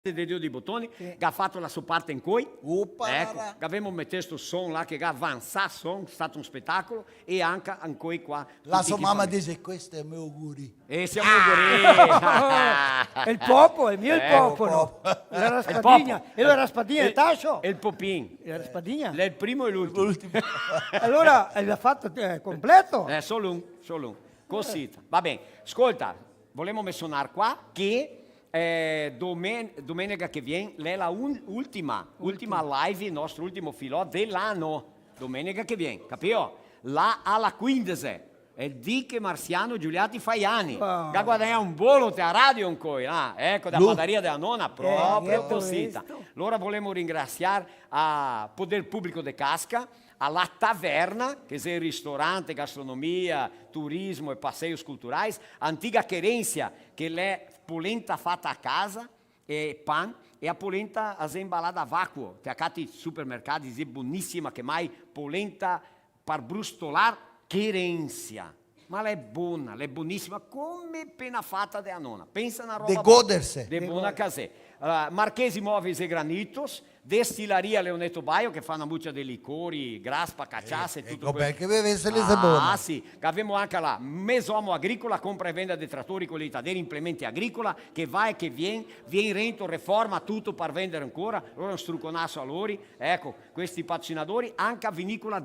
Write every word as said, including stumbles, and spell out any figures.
de Dio dei Botoni, sì, che ga fato la so parte ancoi. Upa, eco, là, là. Che gavemo metesto son là, che ga avansà son, xe stato un spetacolo, e anca ancoi qua. La so mama dixe: "Questo xe el me auguri." E siamo auguri. El Popo, xe mia el Popo, no? Popo. L'è Raspadinha. El Popo. E l'è Raspadinha, el Tasso? El Popin. L'è Raspadinha? L'è el primo e l'ultimo. L'ultimo. Alora, el ga fato, eh, completo? Eh, solo un, solo un. Cosita. Va ben. Scolta, volemo mensionar qua che, eh, domen-, domenega che vien l'è la un-, ultima, ultima live, nostro ultimo filò de l'ano. Domenega che vien, capio? Là a la quindese. El dì che Marsiano Giuliati fa i ani. Ah. Che ga guadagnà un bolo te a radio ancoi, là. Eco, da padaria de la nona, proprio cosita. Alora volemo ringrasiar a Poder Público de Casca, a La Taverna, che xe ristorante, gastronomia, turismo e paseios culturais, a Antiga Querência, che l'è polenta fata a casa, e pan, e a polenta a xe inbalada a vacuo, te a cati supermercadi, xe bonisima che mai, polenta par brustolar Querência. Ma l'è bona, l'è bonisima, come pena fata de a nona. Pensa na roba de goderse. De bona che a xe. Alora, Marchesi Móveis e Granitos, Destilaria Leoneto Baio, che fa na mucia de licori, graspa, caciasa e tuto quel. Eco, parché bevese le xe bona. Ah, sì. Che gavemo anca la Mesomo Agricola, compra e venda de tratori, coletaderi, implementi agricola, che va e che vien, vien rento, reforma tuto par vendere ancora, alora un struconaso a lori, eco, questi patrocinadori, anca Vinicola